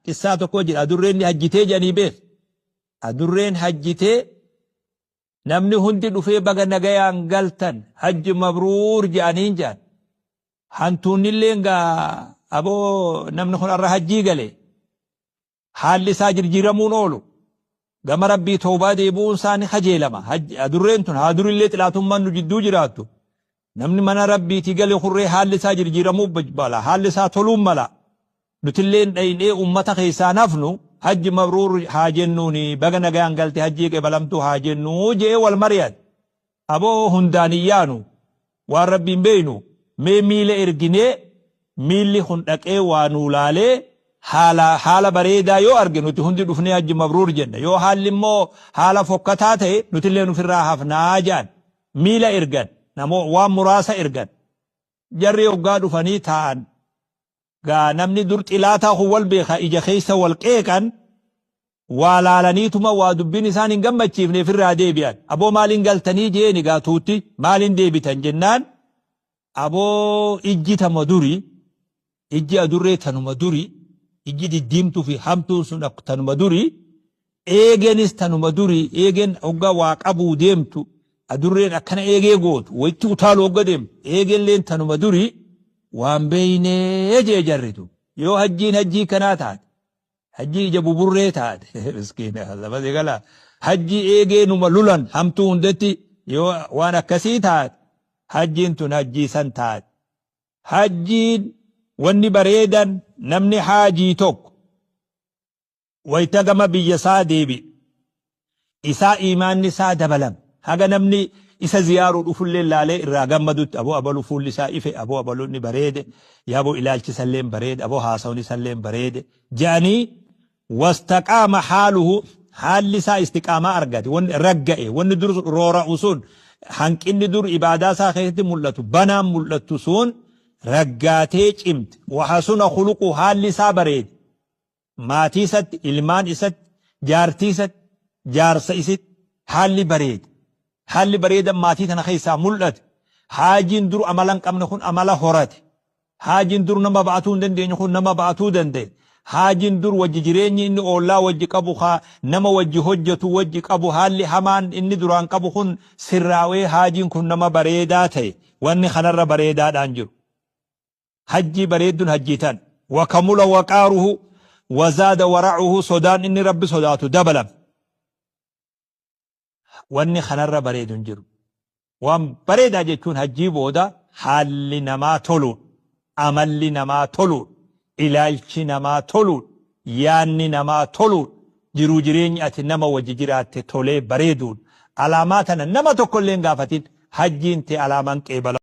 Qissaa tokko jira. Adurreen ni hajjitee jedhanii beek. Adurreen hajjitee namni hundi dhufee baga nagayaan galtan hajji mabruur jedhaniin jedhan. Hantuunnillee gaa aboo namni kun har'a hajjii gale. Haalli isaa jirjiiramuun oolu. Gama Rabbii tawbaa deebi'uun isaa ni kajeelama. Adurreen tun haa durillee xilaatummaan nu jidduu jiraattu. Namni mana Rabbiitii gale kurree haalli isaa jirjiiramuu mala. Haalli isaa toluun mala. Nutillee dhaynee ummata keessaa nafnu hajji mabruur haa jennuuni baga nagaan galte hajjii qeebalamtuu haa jennuu jee wal mari'ate. Aboo hundaan hin yaanu waan Rabbiin beeynu mee miila erginee miilli kun dhaqee waa nuu laalee haala haala bareedaa yoo arge nuti hundi dhufnee hajji mabruur jenna yoo haalli immoo haala fokkataa ta'e nutillee nufirraa hafnaa jedhan miila ergan namoo waan muraasa ergan jarri hoggaa dhufanii taa'an gaa namni dur xilaataa kun wal beeka ija keessa wal qeeqan waa laalaniituma waa dubbiin isaan hin gammachiifne ofirraa deebi'an. Aboo maaliin galtanii jeeni gaa tuutti maaliin deebitan jennaan aboo ijji tama duri ijji adurree tanuma duri ijji diddiimtuu fi hamtuun sun tanuma duri eegeenis tanuma duri eegeen hoggaa waa qabuu deemtu adurreen akkana eegee gootu wayitti utaalu hogga deemtu eegelleen tanuma duri waan beeynee jee jarritu yoo hajjiin hajjii kanaa taate hajjii ija buburree taate miskiina lafa gala hajjii eegee numa lulan hamtuu hundatti yoo waan akkasii taate hajjiin tun hajjii san taate hajjiin wanni bareedan namni haajii tokko wayita gama biyya isaa deebi isaa iimaanni isaa dabalame haga namni isa ziyaaruu dhufullee laalee irraa gammadutti aboo abalu fuulli isaa ife aboo abalu inni bareede yaaboo ilaalchi isallee bareede aboo haasawni isallee bareede jedhanii wastaqaama haaluhu haalli isaa istiqaamaa argate wanni ragga'e wanni dur roora'u sun hanqinni dur ibaadaa isaa keessatti mul'atu banaan mul'attu sun raggaatee cimte wahasuna khuluqu haalli isaa bareede maatii isatti ilmaan isatti jaartii isatti jaarsa isitti haalli bareede haalli bareedan maatii tana keessaa mul'ate haajiin dur amala hin qabne kun amala horate haajiin dur nama ba'atuu hin dandeenye kun nama ba'atuu danda'e haajiin dur wajji jireenyi inni oollaa wajji qabu haa nama wajji hojjetu wajji qabu haalli hamaan inni duraan qabu kun sirraawee haajiin kun nama bareedaa ta'e wanni kanarra bareedaadhaan jiru. Hajjii bareedduun hajjii tan wakamula waqaaruhu wazaada waracuhu sodaan inni rabbi sodaatu dabalame. Wanni kanarra bareedu hin jiru. Waan bareedaa jechuun hajjii booda haalli namaa toluun, amalli namaa toluun, ilaalchi namaa toluun, yaanni namaa toluun, jiruu jireenyi ati nama wajji jiraatte tolee bareeduun alaamaa tana nama tokko illee hin gaafatin hajjiin tee alaamaan qeebala.